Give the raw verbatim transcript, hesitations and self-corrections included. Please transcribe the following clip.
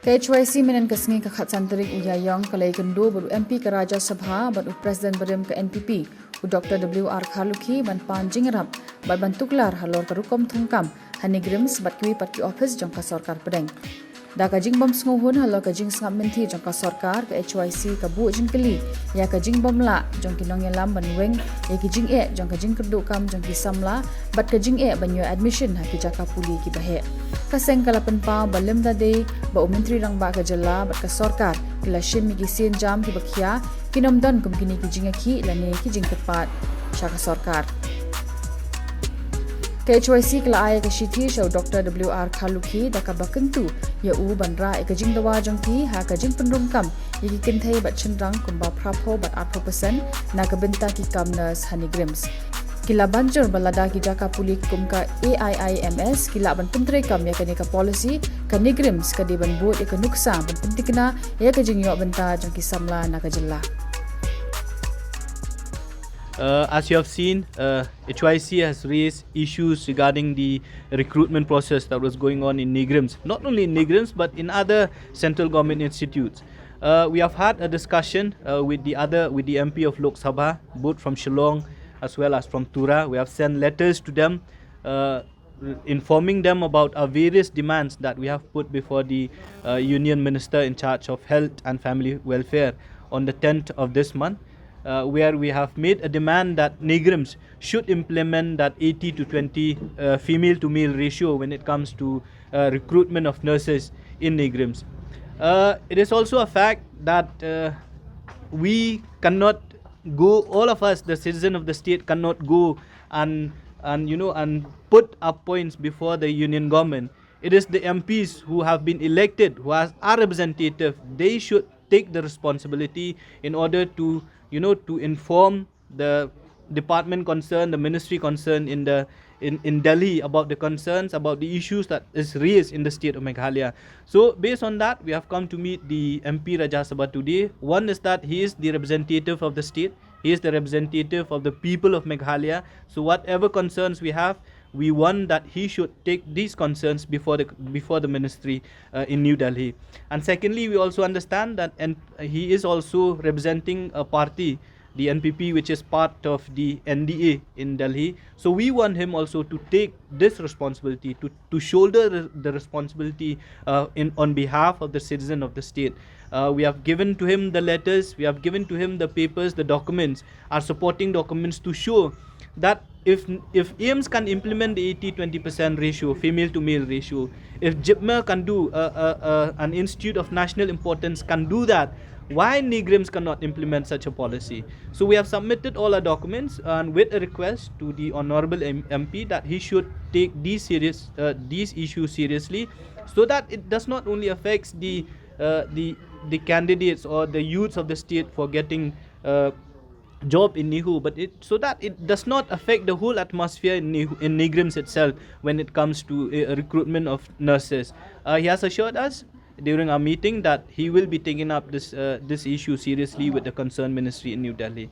Ka H Y C mynhynnin ka sngi ka khatsan tarik u Ïaïong ka la ïakynduh bad u M P ka Rajya Sabha bad u President barim ka N P P, u Doctor W R Kharlukhi ban pan jingïarap bad ban tuklar halor ka rukom thungkam ha NEIGRIHMS bad kiwei pat ki ophis jong ka sorkar pdeng. Da ka jingbym sngewhun halor ka jingsngap mynthi jong ka sorkar, ka H Y C ka buh jingkylli ïa ka jingbym lah jong ki nongïalam ban weng ïa ki jingeh jong ka jingkyrduh kam jong ki samla bad ka jingeh ban ïoh admission ha ki jaka pule kiba heh. Ka seng ka la pynpaw ba lymda dei ba u Myntri Rangbah ka jylla bad ka sorkar ki la shim ïa ki sienjam kiba khia, kin ym don kum kine ki jingïakhih lane ki jingkyrpad sha ka sorkar. Ka H Y C ka la ai ka shithi sha u Doctor W R Kharlukhi da kaba kyntu ïa u ban rah ïa ka jingdawa jong ki ha ka jingpynrung kam ïa ki kynthei bad shynrang kumba phra phew bad ar phew percent na ka bynta ki kam nurse ha NEIGRIHMS. Ki la ban jur ba lada ki jaka pule kum ka A I I M S ki lah ban pyntreikam ïa kane ka policy, ka NEIGRIHMS ka dei ban bud ïa ka nuksa ban pyntikna ïa ka jingïoh bynta jong ki samla na ka jylla. Uh, as you have seen, uh, H Y C has raised issues regarding the recruitment process that was going on in NEIGRIHMS, not only in NEIGRIHMS but in other central government institutes. Uh, we have had a discussion uh, with the other, with the M P of Lok Sabha, both from Shillong as well as from Tura. We have sent letters to them uh, informing them about our various demands that we have put before the uh, Union Minister in charge of Health and Family Welfare on the tenth of this month, uh, where we have made a demand that NEIGRIHMS should implement that eighty to twenty uh, female to male ratio when it comes to uh, recruitment of nurses in NEIGRIHMS. Uh, it is also a fact that uh, we cannot go, all of us, the citizen of the state, cannot go and and you know and put up points before the union government. It is the M Ps who have been elected, who are our representative. They should take the responsibility in order to you know to inform the department concerned, the ministry concerned in the in, in Delhi about the concerns, about the issues that is raised in the state of Meghalaya. So based on that, we have come to meet the M P Rajya Sabha today. One is that he is the representative of the state. He is the representative of the people of Meghalaya. So whatever concerns we have, we want that he should take these concerns before the before the ministry uh, in New Delhi. And secondly, we also understand that and he is also representing a party, the N P P, which is part of the N D A in Delhi. So we want him also to take this responsibility, to, to shoulder the, the responsibility uh, in on behalf of the citizen of the state. Uh, we have given to him the letters, we have given to him the papers, the documents, our supporting documents to show that if if AIIMS can implement the eighty twenty percent ratio, female to male ratio, if JIPMER can do uh, uh, uh, an institute of national importance can do that, why NEIGRIHMS cannot implement such a policy? So we have submitted all our documents and with a request to the Honorable M- MP that he should take these serious uh, these issues seriously, so that it does not only affects the uh, the the candidates or the youths of the state for getting uh, job in NEHU, but it so that it does not affect the whole atmosphere in NEHU, in NEIGRIHMS itself when it comes to uh, recruitment of nurses. Uh, he has assured us during our meeting that he will be taking up this uh, this issue seriously with the concerned ministry in New Delhi.